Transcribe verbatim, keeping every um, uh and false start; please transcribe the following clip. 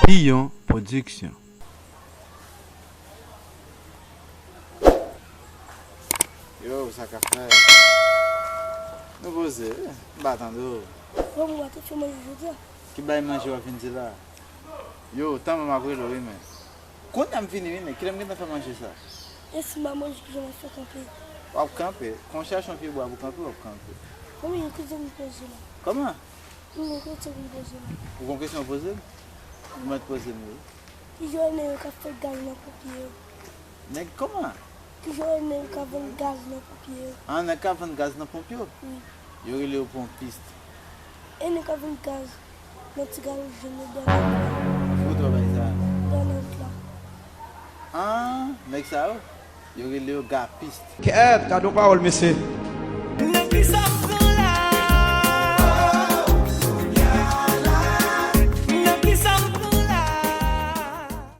Piyon Production. Yo, sa k ap fèt? Nou poze, eh, m pa tande w. Bon, mwen te fè manje jodi a. Ki bay manje w ap vin di la? Yo, tanmen m ap rele w, wi, men. Kounye a m vini, wi, men. Kilè m gentan fè manje sa? E si m pa manje, kijan m ap fè kanpe? W ap kanpe. Kon w chache yon pye bwa pou kanpe, w ap kanpe. Mwen menm, kote m poze la? Kòman? Mwen menm, kote m poze la? Ou gon kesyon w poze m? Ou mèt poze m, wi. Kijan nèg yo ka fè gaz nan ponpye yo? Nèg kòman? Kijan nèg yo ka vann gaz nan ponpye yo? Ah, nèg ka vann gaz nan ponpye yo? Wi. Yo rele yo ponpis. E nèg ka vann gaz nan ti galon jòn yo dèyè nan wout la. Ki kote w bay sa? Dèyè nan wout la. Ah, nèg sa yo, yo rele yo gapis. Kèt, gade yon pawòl, mesye.